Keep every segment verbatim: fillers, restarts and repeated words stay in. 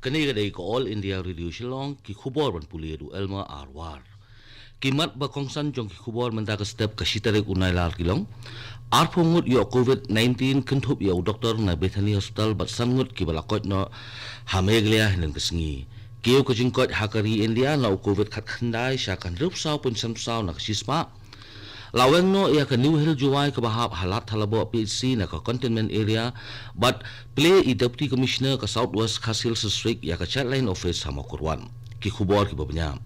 Kane ka dei ka All India Radio Shillong, ki khubor ban pule da u Elmer Arwar. Ki mat ba kongsan jong ki khubor mynta ka step ka shi tarik u Nailar ki long: arphew ngut ïoh Covid nineteen, kynthup ïa u doktor na Bethany Hospital bad san ngut kiba la koit noh ha Meghalaya hynnin ka sngi. Kiew ka jingkoit ha ka ri India na u Covid khatkhyndai sha ka hynriew saw point san saw na ka shispah. La weng noh ïa ka New Hill Jowai kaba hap ha Lad Thalaboh P H C na ka containment area, bad plie i Deputy Commissioner ka South West Khasi Hills District ïa ka Childline Office ha Mawkyrwat. Ki khubor kiba bniah.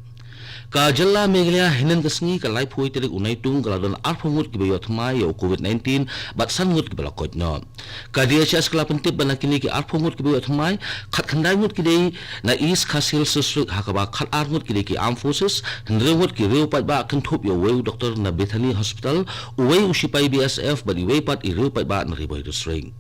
Ka jylla Meghalaya hynnin ka sngi, ka laiphew tarik u Naitung, ka la don arphew ngut kiba ïoh thymmai ïa u Covid nineteen bad san ngut kiba la koit noh. Ka D H S ka la pyntip ba na kine ki arphew ngut kiba ïoh thymmai, khatkhyndai ngut ki dei na East Khasi Hills District, ha kaba khatar ngut ki dei ki Armed Forces, hynriew ngut ki riew paidbah kynthup ïa uwei u doktor na Bethany Hospital, uwei u shipai B S F bad iwei pat i riew paidbah na Ri Bhoi District.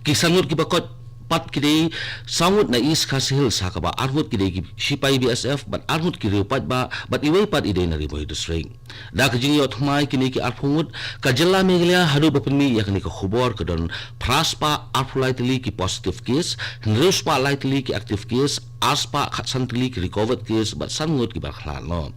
Ki san ngut kiba koit pat ki dei saw ngut na East Khasi Hills, ha kaba ar ngut ki dei ki shipai B S F bad ar ngut ki riew paidbah bad iwei pat i dei na Ri Bhoi District. Da ka jingïoh thymmai kine ki arphew ngut, ka jylla Meghalaya haduh ba pynmih ïa kane ka khubor ka don phra spah arphew lai tylli ki positive case, hynriew spah lai tylli ki active case, ar spah khatsan tylli ki recovered case bad san ngut kiba la khlad noh.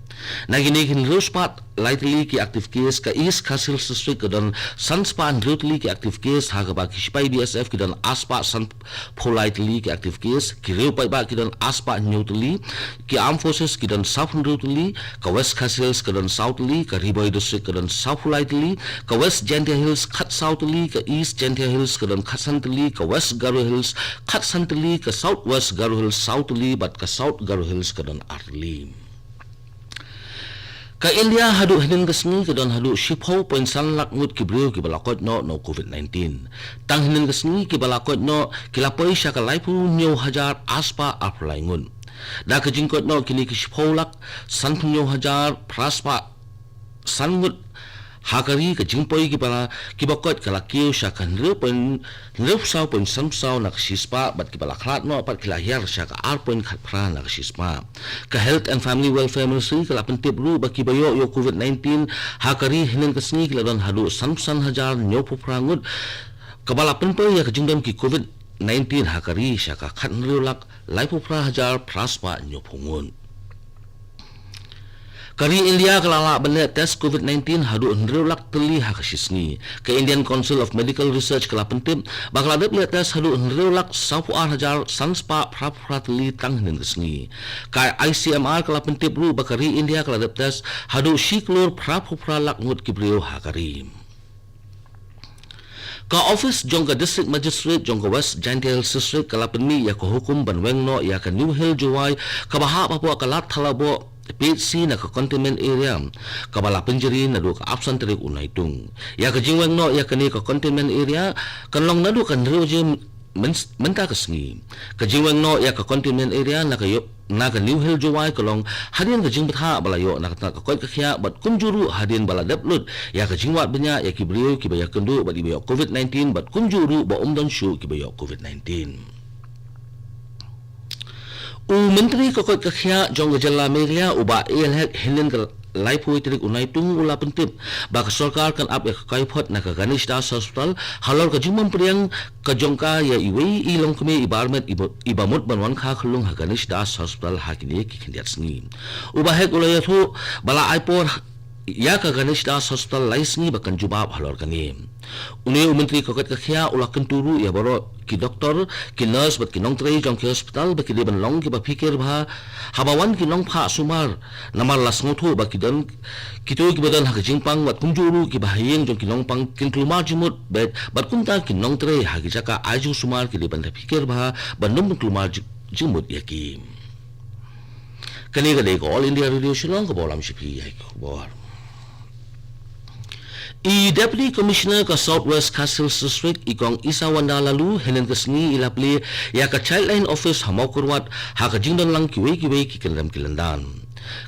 Na kine ki hynriew spah lai tylli ki active case, ka East Khasi Hills District ka don san spah hynriew tylli ki active case, ha kaba ki shipai B S F ki don ar spah sanphew lai tylli ki active case, ki riew paidbah ki don ar spah hynñiew tylli, ki Armed Forces ki don sawphew hynriew tylli, ka West Khasi Hills ka don saw tylli, ka Ri Bhoi District ka don sawphew lai tylli, ka West Jaintia Hills khatsaw tylli, ka East Jaintia Hills ka don khatsan tylli, ka West Garo Hills khatsan tylli, ka South West Garo Hills saw tylli bad ka South Garo Hills ka don ar tylli. Ka India haduh hynnin ka sngi ka don haduh shiphew point san lak ngut ki briew kiba la koit noh na u Covid nineteen. Tang hynnin ka sngi kiba la koit noh ki la poi sha ka laiphew hynñiew hajar ar spah arphew lai ngut. Da ka jingkoit noh kine ki shiphew lak sanphew hynñiew hajar phra spah san ngut ha ka ri, ka jingpoi kiba la, kiba koit ka la kiew sha ka hynriew point, hynriew saw point san saw na ka shispah, bad kiba la khlad noh pat ki la hiar sha ka ar point khatphra na ka shispah. Ka Health and Family Welfare Ministry ka la pyntip ruh ba kiba ïoh ïa u Covid nineteen ha ka ri hynnin ka sngi ki la don haduh sanphew san hajar hynñiewphew phra ngut, kaba la pynpoi ïa ka jingdon ki Covid nineteen ha ka ri sha ka khathynriew lak laiphew phra hajar phra spah hynñiewphew ngut. Ka ri India ka la lah ban leh test Covid nineteen haduh hynriew lak tylli ha ka shi sngi. Ka Indian Council of Medical Research ka la pyntip ba ka la dep leh test haduh hynriew lak sawphew ar hajar san spah phraphew phra tylli tang hynnin ka sngi. Ka I C M R ka la pyntip ruh ba ka ri India ka la dep test haduh shi klur phraphew phra lak ngut ki briew ha ka ri. Ka office jong ka District Magistrate jong ka West Jaintia Hills District ka la pynmih ïa ka hukum ban weng noh ïa ka New Hill Jowai kaba hap hapoh ka Lad Thalaboh P H C na ka containment area, kaba la pynjari naduh ka arphew san tarik u Naitung. Ïa ka jingweng noh ïa kane ka containment area kan long naduh ka hynriew baje myn-, mynta ka sngi. Ka jingweng noh ïa ka containment area na ka ïoh, na ka New Hill Jowai ka long hadien ka jingbthah ba la ïoh na ka tnat ka koit ka khiah bad kumjuh ruh hadien ba la dep lut ïa ka jingwad bniah ïa ki briew kiba ïakynduh bad kiba ïoh Covid nineteen bad kumjuh ruh ba ym don shuh kiba ïoh Covid nineteen. U Myntri ka koit ka khiah jong ka jylla Meghalaya, u Bah A L Hek, hynnin ka laiphew tarik u Naitung u la pyntip ba ka sorkar kan ap ïa ka kaiphod na ka Ganesh Das Hospital halor ka jingbym pdiang ka jong ka ïa iwei i longkmie iba armet iba, iba mut ban wan kha khyllung ha Ganesh Das Hospital ha kine ki khyndiat sngi. U Bah Hek u la ïathuh ba la ai por ïa ka Ganesh Das Hospital lai sngi ba kan jubab halor kane. Une u Myntri ka koit ka khiah u la kyntu ruh ïa baroh ki doktor, ki nurse bad ki nongtrei jong ki hospital ba ki dei ban long kiba phikir bha haba wan ki nongphah sumar, namar la sngewthuh ba ki don, kito kiba don ha ka jingpang bad kumjuh ruh kiba ha ïing jong ki nongpang kin kulmar jingmut bad, bad kumta ki nongtrei ha ki jaka ai jingsumar ki dei ban da phikir bha ban ym kulmar jing-, jingmut ïa ki. Kane ka dei ka All India Radio Shillong kaba lam sha phi ïa ki khubor. I Deputy Commissioner ka South West Khasi Hills District, i Kong Isawanda Laloo, hynnin ka sngi i la plie ïa ka Childline Office ha Mawkyrwat ha ka jingdon lang kiwei kiwei ki kyndem ki lyndan.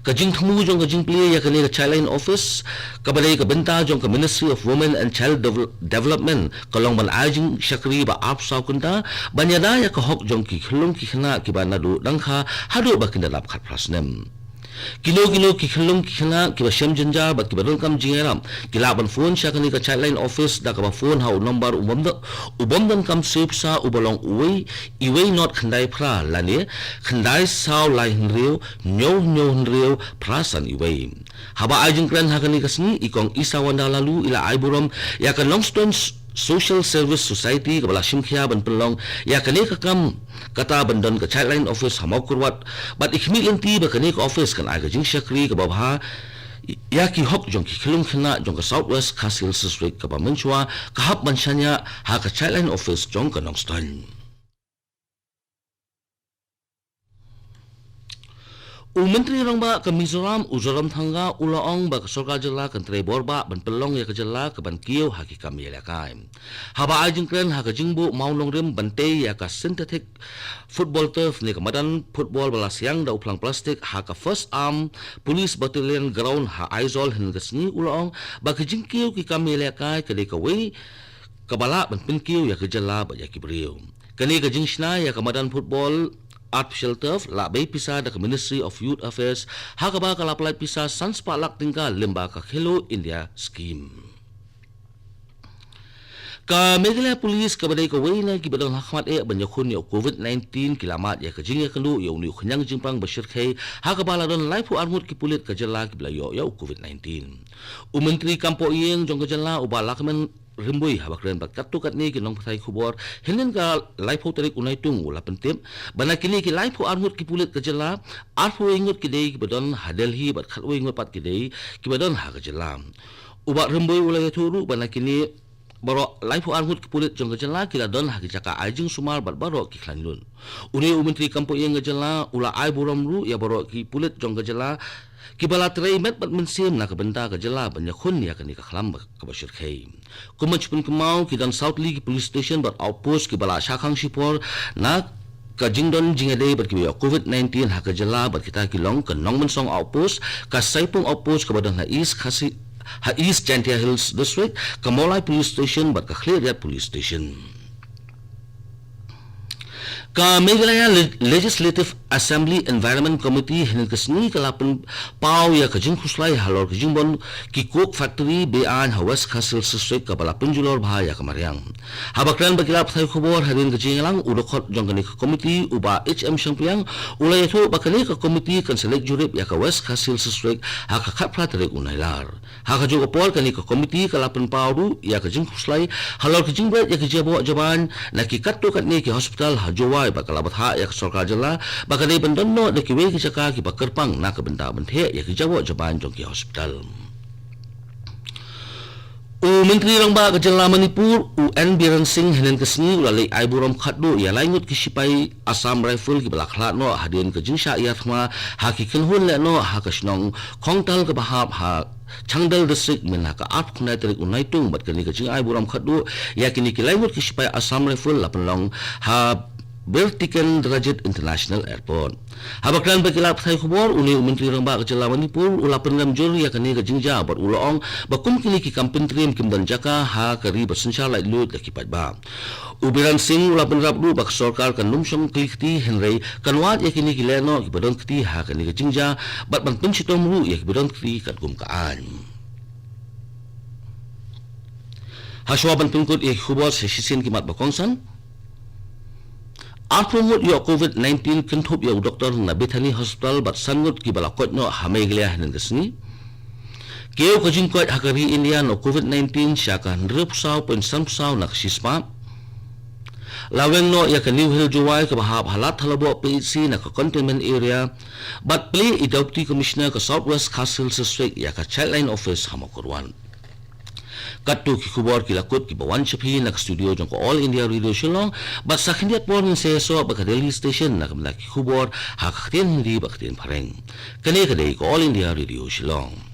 Ka jingthmu jong ka jingplie ïa kane ka Childline Office, kaba dei ka bynta jong ka Ministry of Women and Child Devel-, Development, ka long ban ai jingshakri ba arphew saw kynta, ban ïada ïa ka hok jong ki khyllung ki khynnah kiba naduh dang kha haduh ba kin da dap khatphra snem. Kino kino ki khyllung ki khynnah kiba shem jynjar bad kiba donkam jingïarap ki lah ban phone sha kane ka Childline Office da kaba phone ha u nombar u bym don, u bym donkam siew pisa uba long uwei, uwei not khyndai phra lane khyndai saw lai hynriew hynñiew hynñiew hynriew phra san uwei. Haba ai jingkren ha kane ka sngi, i Kong Isawanda Laloo i la ai burom ïa ka Nongstoiñ Social Service Society kaba la shim khia ban pynlong ïa kane ka kam, kata ban don ka Childline Office ha Mawkyrwat, bad i khmih lynti ba kane ka office kan ai ka jingshakri kaba bha ïa ki hok jong ki khyllung khynnah jong ka South West Khasi Hills District, kaba mynshuwa ka hap ban shaniah ha ka Childline Office jong ka Nongstoiñ. U Myntri Rangbah ka Mizoram, u Zoramthanga, u la ong ba ka sorkar jylla kan trei bor bah ban pynlong ïa ka jylla ka ban kiew ha ki kam ïalehkai. Haba ai jingkren ha ka jingbuh mawnongrim ban tei ïa ka synthetic football turf ne ka madan football ba la siang da u phlang plastik ha ka First Armed Police Battalion Ground ha Aizawl hynne ka sngi, u la ong ba ka jingkiew ki kam ïalehkai ka dei kawei kaba lah ban pynkiew ïa ka jylla bad ïa ki briew. Kane ka jingshna ïa ka madan football artificial turf la bei pisa da ka Ministry of Youth Affairs, ha kaba ka la pynlait pisa san spah lak tyngka lyngba ka Khelo India Scheme. Ka Meghalaya Police kaba dei kawei na kiba don ha khmat eh ban ïakhun ïa u covid nineteen ki la mad ïa ka jingïakynduh ïa une u khñiang jingpang ba shyrkhei, ha kaba la don laiphew ar ngut ki pulit ka jylla kiba la ïoh ïa u covid nineteen. U Myntri Kam Pohïing jong ka jylla, u Bah Lahkmen Rymbui, haba kren bad katto katne ki nongpathai khubor hynnin ka laiphew tarik u Naitung, u la pyntip ba na kine ki laiphew ar ngut ki pulit ka jylla, arphew wei ngut ki dei kiba don ha Delhi bad khatwei ngut pat ki dei kiba don ha ka jylla. U Bah Rymbui u la ïathuh ruh ba na kine baroh laiphew ar ngut ki pulit jong ka jylla ki la don ha ki jaka ai jingsumar bad baroh ki khlaiñ lut. Une u Myntri Kam Pohïing ka jylla u la ai burom ruh ïa baroh ki pulit jong ka jylla kiba la trei met bad mynsiem na ka bynta ka jylla ban ïakhun ïa kane ka khlam ba, kaba shyrkhei. Kum ban shu pynkynmaw, ki don saw tylli ki police station bad outpost kiba la shah khang shipor na ka jingdon jingïadei bad kiba ïoh covid nineteen ha ka jylla, bad kita ki long ka Nongmynsong Outpost, ka Saipung Outpost kaba don ha East Khasi, ha East Jaintia Hills District, ka Mawlai Police Station bad ka Khliehriat Police Station. Ka Meghalaya Le-, Legislative Assembly Environment Committee hynnin ka sngi ka la pynpaw ïa ka jingkhuslai halor ka jingbon ki coke factory be-aiñ ha West Khasi Hills District kaba la pynjulor bha ïa ka mariang. Haba kren bad ki lad pathai khubor hadien ka jingïalang, u dkhot jong kane ka committee, u Bah H M Shangpliang, u la ïathuh ba kane ka committee kan sa leit jurip ïa ka West Khasi Hills District ha ka khatphra tarik u Nailar. Ha kajuh ka por, kane ka committee ka la pynpaw ruh ïa ka jingkhuslai halor ka jingbret ïa ki jaboh jaban na ki katto katne ki hospital ha Jowai, bad ka la bthah ïa ka sorkar jylla ba ka dei ban don noh da kiwei ki jaka kiba kyrpang na ka bynta ban theh ïa ki jaboh jaban jong ki hospital. U Myntri Rangbah ka jylla Manipur, u N Biren Singh, hynnin ka sngi u la leit ai burom khatduh ïa lai ngut ki shipai Assam Rifle kiba la khlad noh hadien ka jingshah ïathma ha ki kynhun lehnoh ha ka shnong Khongtal kaba hap ha Changdel District mynha ka arphew khyndai tarik u Naitung, bad kane ka jingai burom khatduh ïa kine ki lai ngut ki shipai Assam Rifle la pynlong ha Bir Tikendrajit International Airport. Haba kren bad ki lad pathai khubor, une u Myntri Rangbah ka jylla Manipur u la pynrem jur ïa kane ka jingjia bad u la ong ba kum kine ki kam pyntriem kim don jaka ha ka ri ba synshar laitluid da ki paidbah. U Biren Singh u la bynrap ruh ba ka sorkar kan ym shong kli kti, hynrei kan wad ïa kine ki lehnoh kiba don kti ha kane ka jingjia bad ban pynshitom ruh ïa kiba don kti katkum ka aiñ. Hashwa ban pynkut ïa ki khubor, sa shisien ki mat ba kongsan. Arphew ngut ïoh covid nineteen kynthup ïa u doktor na Bethany Hospital bad san ngut kiba la koit noh ha Meghalaya hynnin ka sngi. Kiew ka jingkoit ha ka ri India na u covid nineteen sha ka hynriewphew saw point san phew saw na ka shispah. La weng noh ïa ka New Hill Jowai kaba hap ha Ladthadlaboh P H C na ka containment area. Bad plie i Deputy Commissioner ka South West Khasi Hills District ïa ka Childline Office ha Mawkyrwat. Katto ki khubor ki la kut kiba wan sha phi na ka studio jong ka All India Radio Shillong, bad sa khyndiat por ngin sa ïasoh bad ka Delhi Station na ka bynta ki khubor ha ka ktien Hindi bad ka ktien Phareng. Kane ka dei ka All India Radio Shillong.